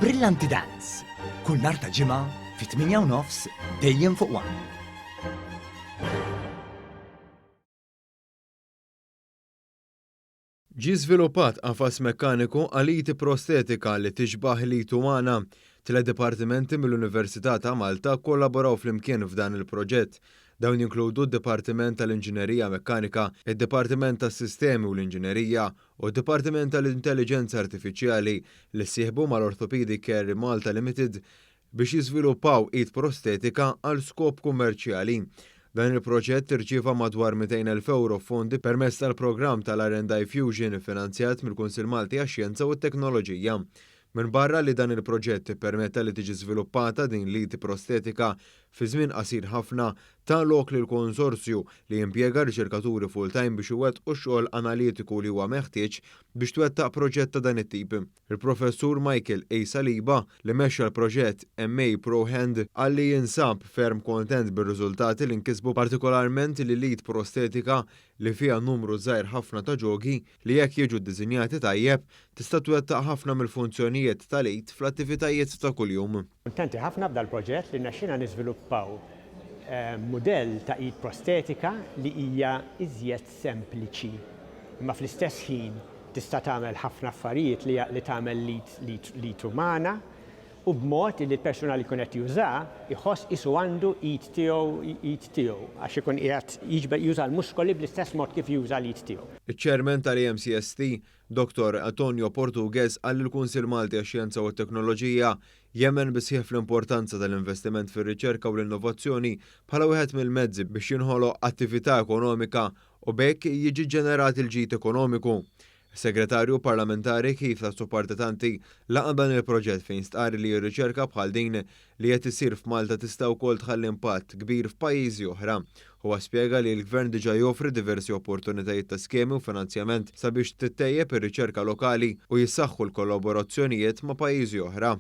Brillanti Dance, kull nhar ta' Ġimgħa fit-8 u nofs dejjem fuq One. Ġie żviluppat qafas mekkaniku għal id prostetika li tixbah l-id umana. Tliet dipartimenti mill-Università ta' Malta kkollaboraw flimkien f'dan il-proġett. Dawn jinkludu d-Dipartiment tal-Inġinerija Mekkanika, id-Dipartiment tas-Sistemi u l-Inġinerija u d-Dipartiment tal-Intelliġenza Artifiċjali li ssieħbu mal-Orthopaedic Care Malta Limited biex jiżviluppaw id prostetika għal skop kummerċjali. Dan il-proġett irċieva madwar 200,000 ewro f'fondi permezz tal-programm tal-R&I Fusion iffinanzjat mill-Kunsill Malti għax-Xjenza u t-Teknoloġija. Minbarra li dan il-proġett ippermetta li tiġi żviluppata din l-id prostetika fi żmien qasir ħafna, ta lok lil konsorzju li jimpjega riċerkaturi full-time biex iwettqu x-xogħol analitiku li huwa meħtieġ biex twettaq proġett ta' dan it-tip. Il-Professur Michael A. Saliba, li mexxa l-proġett MA Pro Hand, qal li jinsab ferm kontent bir-riżultati li nkisbu partikolarment li l-id prostetika li fiha numru żgħir ħafna ta' ġogi li jekk jiġu ddisinjati tajjeb tista' twettaq ħafna mill-funzjonijiet tal-id fl-attivitajiet ta' kuljum. Kuntenti ħafna b'dal-proġett li rnexxielna niżviluppaw mudell ta' id prostetika li hija iżjed sempliċi imma fl-istess ħin tista' tagħmel ħafna affarijiet li li tagħmel l-id l-id umana u b'mod li l-persuna li jkun qed jużaha jħoss qisu għandu id tiegħu id tiegħu għax ikun qiegħed jiġbed juża l-muskoli bl-istess mod kif juża l-id tiegħu. Iċ-Chairman tal-EMCST, Dottor Antonio Portugues qal li l-Kunsill Malti għax-Xjenza u t-Teknoloġija jemmen bis-sħiħ fl-importanza tal-investiment fir-riċerka u l-innovazzjoni bħala wieħed mill-mezzi biex jinħoloq attività ekonomika u b'hekk jiġi ġġenerat il-ġid ekonomiku. Is-Segretarju Parlamentari Keith Azzopardi Tanti laqa' dan il-proġett fejn stqarr li riċerka bħal din li qed issir f'Malta tista' wkoll tħalli impatt kbir f'pajjiżi oħra. Huwa spjega li l-Gvern diġà joffri diversi opportunitajiet ta' skemi u finanzjament sabiex tittejjeb ir-riċerka lokali u jissaħħu l-kollaborazzjonijiet ma' pajjiżi oħra.